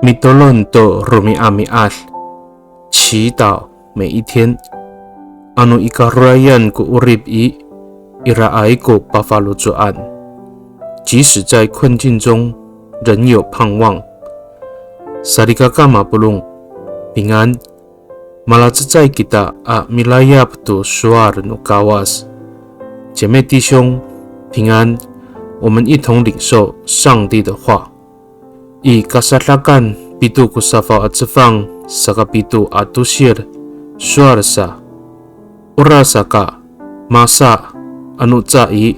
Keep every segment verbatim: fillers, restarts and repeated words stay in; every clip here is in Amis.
Mitolon to romi'ami'ad, 祈祷每一天。Ano i karorayan ko 'orip i, iraay ko pafaloco'an. 即使在困境中，仍有盼望。Salikaka mapolong, 平安。Malacecay kita a milayap to sowal no Kawas. 姐妹弟兄，平安。我们一同领受上帝的话。I Kasadakan pito ko safaw a cefang saka pito a tosil, sowal sa, orasaka masa ano ca i,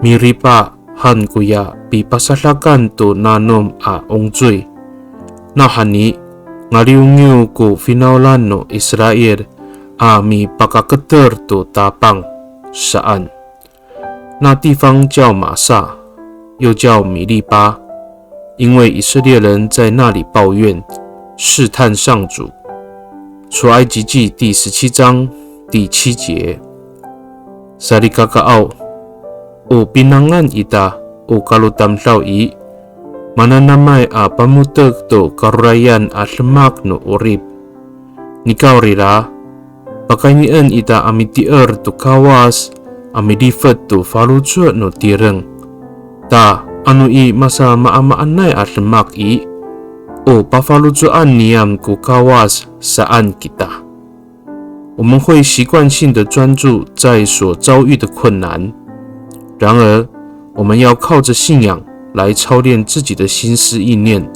miripa han koya pipasadakan to nanom a ongcoy. Nawhani, ngaliwngiw ko finawlan no Israil a mipakaketer to Tapang saan. 那地方叫玛撒，又叫米利巴，因为以色列人在那里抱怨，试探上主。出埃及记第十七章第七节。Salikakaaw, o pinangan ita o kalotamdaw i, mananamay a pamotek to karorayan a demak no 'orip. Nikawrira, pakaynien ita a mitier to Kawas, a milifet to faloco' no tireng. Ta, ano i masamaamaanay a demak i, o pafaloco'an niyam ko Kawas saan kita. 我们会习惯性地专注在所遭遇的困难，然而，我们要靠着信仰来操练自己的心思意念，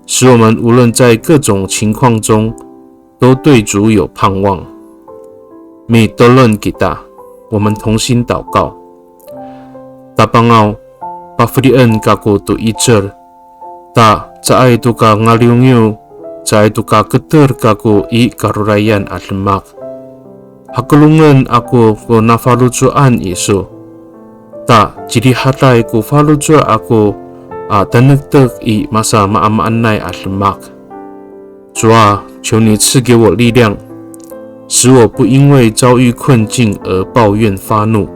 使我们无论在各种情况中都对主有盼望。Mitolon kita, 我们同心祷告。Tapangaw, pafelien kako to 'icel, ta caay to ka ngaliwngiw, caay to ka keter kako i karorayan a demak. Hakelongen ako ko nafaloco'an iso. Ta cirihaday ko faloco' ako a tanektek i masamaamaanay a demak. 主啊，求你赐给我力量，使我不因为遭遇困境而抱怨发怒。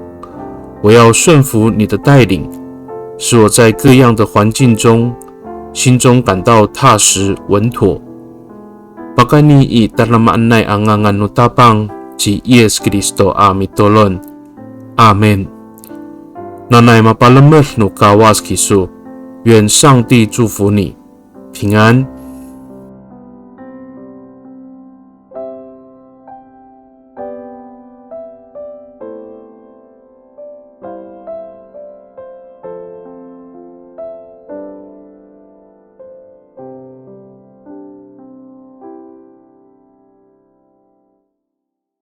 我要顺服你的带领，使我在各样的环境中，心中感到踏实稳妥。Pakayni i tadamaanay a ngangan no Tapang ci Yis Kristo a mitolon. Amin. Nanay mapalemed no Kawas kiso. 愿上帝祝福你。 平安。